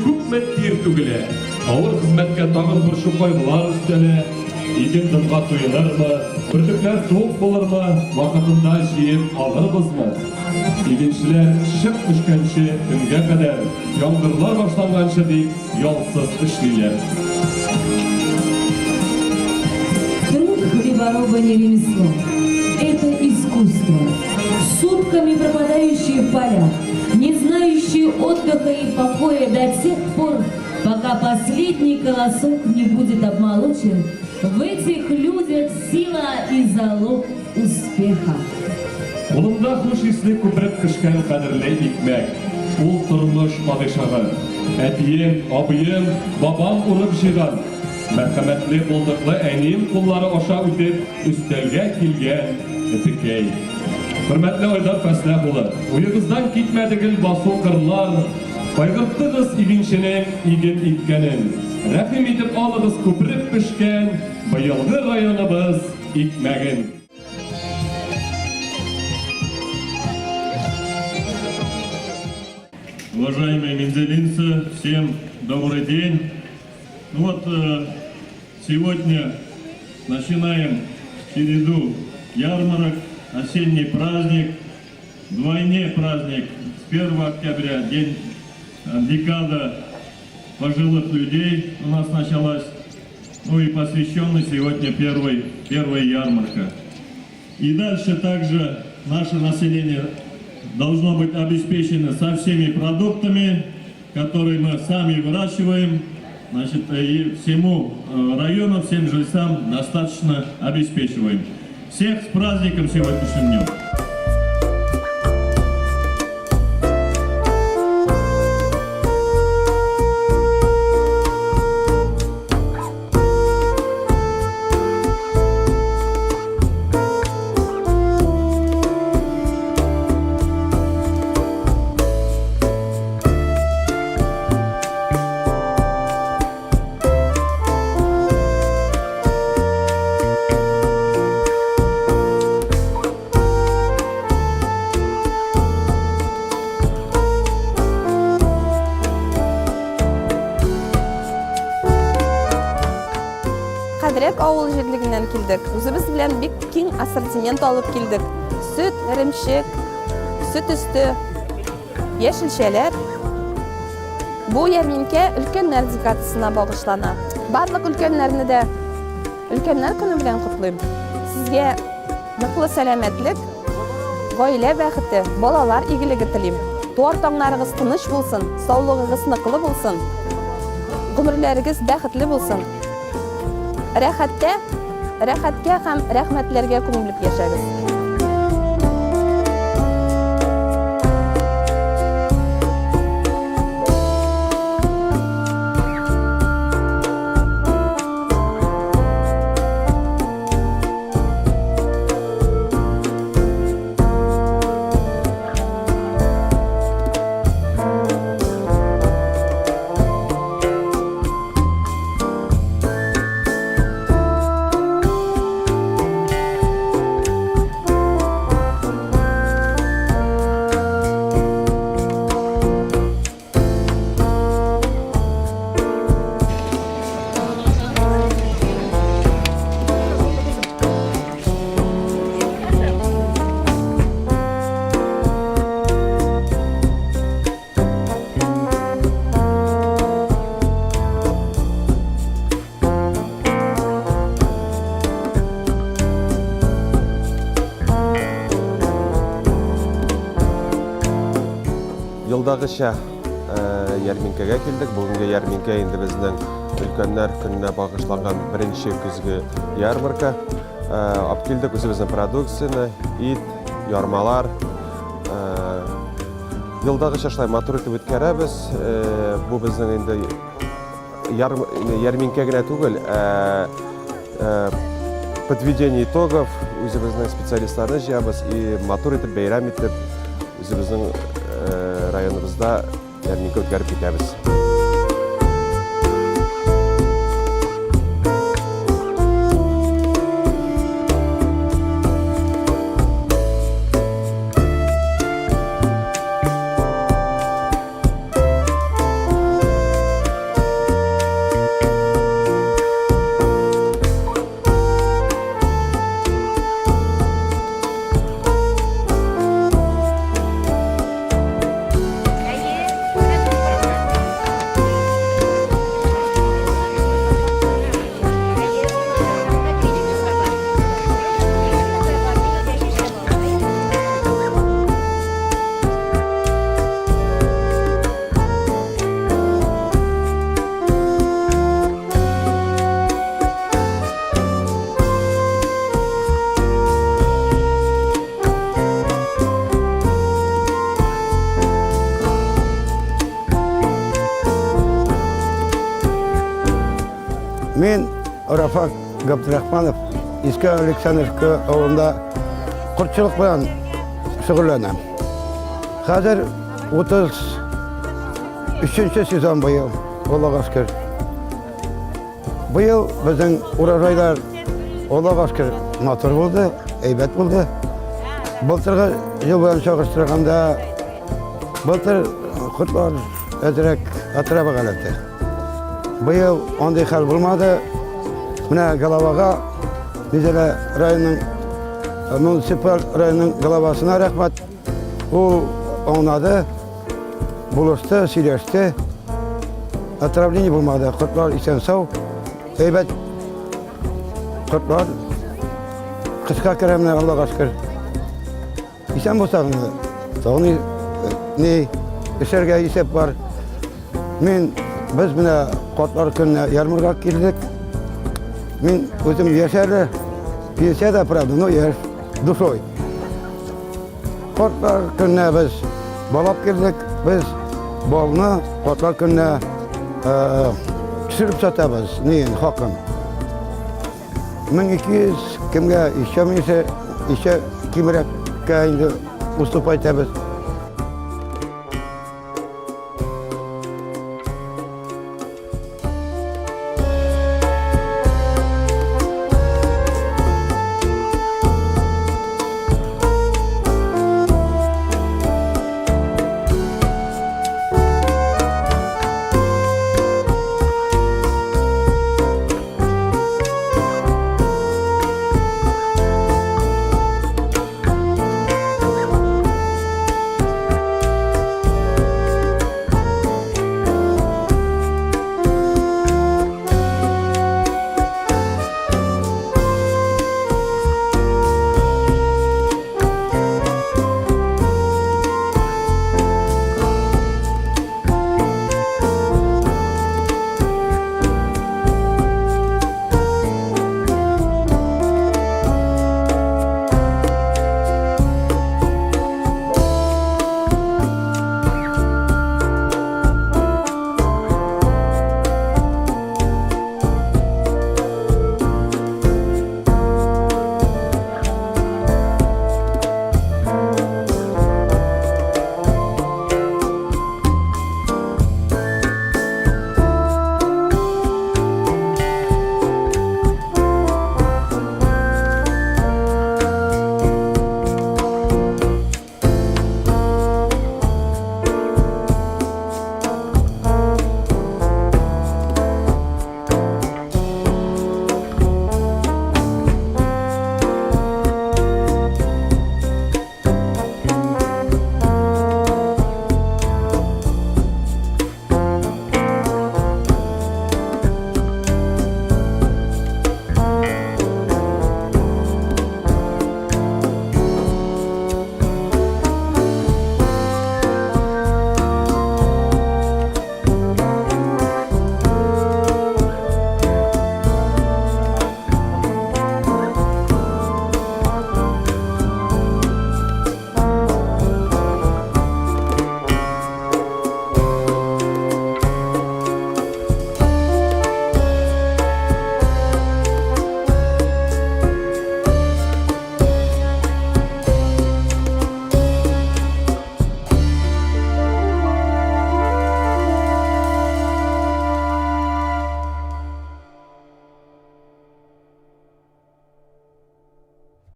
күпме тир түгелә. Авыр хезмәткә тагын борчу-кайгылар өстәлә. Иген дымга туенырмы, бөртекләр тук булырмы, вакытында җыеп алырбызмы? Игенчеләр чык төшкәнче төнгә кадәр, яңгырлар башланганчы дип ялсыз эшлиләр. Труд хлебороба не ремесло, это искусство. Сутками пропадающие в полях, не знающие отдыха и покоя до тех пор, пока последний колосок не будет обмолочен, в этих людях сила и залог успеха. Кулымда хуш исле күпереп пешкән кадерле икмәк. Ул тормыш падишаһы. Әтием, абыем, бабам урып җыйган. Мәрхәмәтле, булдыклы әнием куллары аша үтеп, өстәлгә килгән этекәй. Хөрмәтле Айдар Фәсләх улы, уегыздан китмәде гел басу-кырлар, кайгырттыгыз игенченең иген иккәнен. Рәхим итеп алыгыз күпереп пешкән быелгы районыбыз икмәген. Уважаемые мензелинцы, всем добрый день. Ну вот сегодня начинаем череду ярмарок, осенний праздник, вдвойне праздник с 1 октября, день декада пожилых людей у нас началась, ну и посвященный сегодня первой ярмарка. И дальше также наше население должно быть обеспечено со всеми продуктами, которые мы сами выращиваем. И всему району, всем жильцам достаточно обеспечиваем. Всех с праздником сегодняшним днем! Кадрәк авыл җирлегеннән килдек. Үзебез белән бик киң ассортимент алып килдек. Сөт, эремчек, сөт өсте, яшелчәләр. Бу ярминкә өлкәннәр декадасына багышлана. Барлык өлкәннәрне дә өлкәннәр көне белән котлыйм. Сезгә ныклы сәламәтлек, гаилә бәхете, балалар игелеге телим. Туар таңнарыгыз тыныч булсын, саулыгыгыз ныклы булсын, гомерләрегез бәхетле булсын. Рәхәттә, рәхәткә һәм рәхмәтләргә күмелеп яшәгез. Елдагыча ярминкәгә килдек. Бүгенге ярминкә инде безнең өлкәннәр көненә багышланган беренче көзге ярмарка. Алып килдек үзебезнең продукцияне, ит, ярмалар. Елдагыча шулай матур итеп үткәрәбез. Бу безнең инде ярминкә генә түгел, ә подведение итогов, үзебезнең специалистларны җыябыз и матур итеп бәйрәм итеп үзебезнең районыбызда ярминкә үткәреп китәбез. Мин Рафак Габдрахманов, Иске Александровка авылында кортчылык белән шөгыльләнәм. Хәзер 33 сезон быел, Аллага шөкер. Быел безнең урожайлар, Аллага шөкер, матур булды, әйбәт булды. Былтыргы ел белән чагыштырганда, былтыр кортлар әзрәк отрава галәте. Быел андый хәл булмады. Менә головага Минзәлә районының муниципаль районының головасына рәхмәт. Ул аңлады, булышты, сөйләште. Отравление булмады. Кортлар исән сау. Әйбәт кортлар. Кышка керә менә Аллага шөкер. Исән булсак инде, тагын ни эшләргә исәп бар. Мин без менә картлар көненә ярмаркага килдек. Мин үзем яшь әле, пенсиядә, правда, но яшь, душой. Картлар көненә без балап килдек. Без балны картлар көненә төшереп сатабыз, ни, хакын. 1200 кемгә еще меньше, еще кимрәккә инде уступать итәбез.